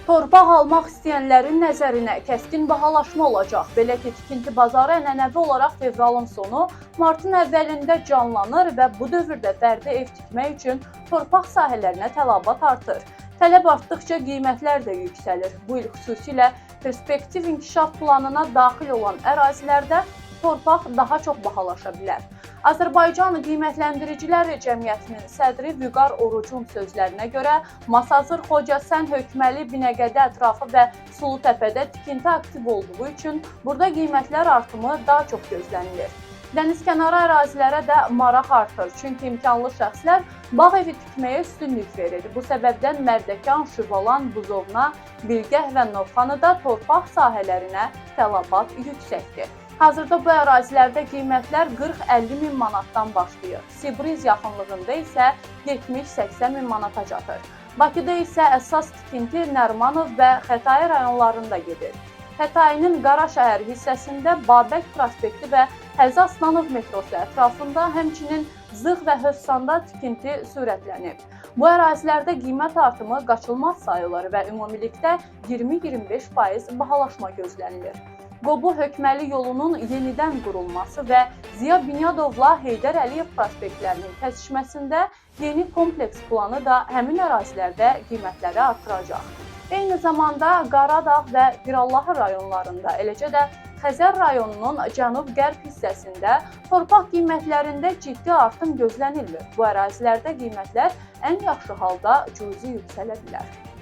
Torpaq almaq istəyənlərin nəzərinə kəskin bahalaşma olacaq. Belə ki, tikinti bazarı ənənəvi olaraq fevralın sonu, martın əvvəlində canlanır və bu dövrdə fərdi ev tikmək üçün torpaq sahələrinə tələbat artır. Tələb artdıqca qiymətlər də yüksəlir. Bu il xüsusilə perspektiv inkişaf planına daxil olan ərazilərdə torpaq daha çox bahalaşa bilər. Azərbaycan Qiymətləndiricilər Cəmiyyətinin sədri Vüqar Orucun sözlərinə görə Masazır, Xocasən, Hökməli, Binəqədi ətrafı və Sulutəpədə tikinti aktiv olduğu üçün burada qiymətlər artımı daha çox gözlənilir. Dənizkənarı ərazilərə də maraq artır, çünki imkanlı şəxslər bağ evi tikməyə üstünlük verir. Bu səbəbdən Mərdəkan, Şüvalan, Buzovna, Bilgəh və Novxanıda torpaq sahələrinə tələbat yüksəkdir. Hazırda bu ərazilərdə qiymətlər 40-50 min manatdan başlayır. Sibriz yaxınlığında isə 70-80 min manata çatır. Bakıda isə əsas tikinti Nərimanov və Xətai rayonlarında gedir. Xətainin Qaraşəhər hissəsində Babək prospekti və Həzi Aslanov metrosu ətrafında, həmçinin Zığ və Hövsanda tikinti sürətlənib. Bu ərazilərdə qiymət artımı qaçılmaz sayılır və ümumilikdə 20-25% bahalaşma gözlənilir. Qobu Hökməli yolunun yenidən qurulması və Ziya Bünyadovla Heydər Əliyev prospektlərinin kəsişməsində yeni kompleks planı da həmin ərazilərdə qiymətləri artıracaq. Eyni zamanda Qaradağ və Pirallahı rayonlarında, eləcə də Xəzər rayonunun cənub-qərb hissəsində torpaq qiymətlərində ciddi artım gözlənilmir. Bu ərazilərdə qiymətlər ən yaxşı halda cüzi yüksələ bilər.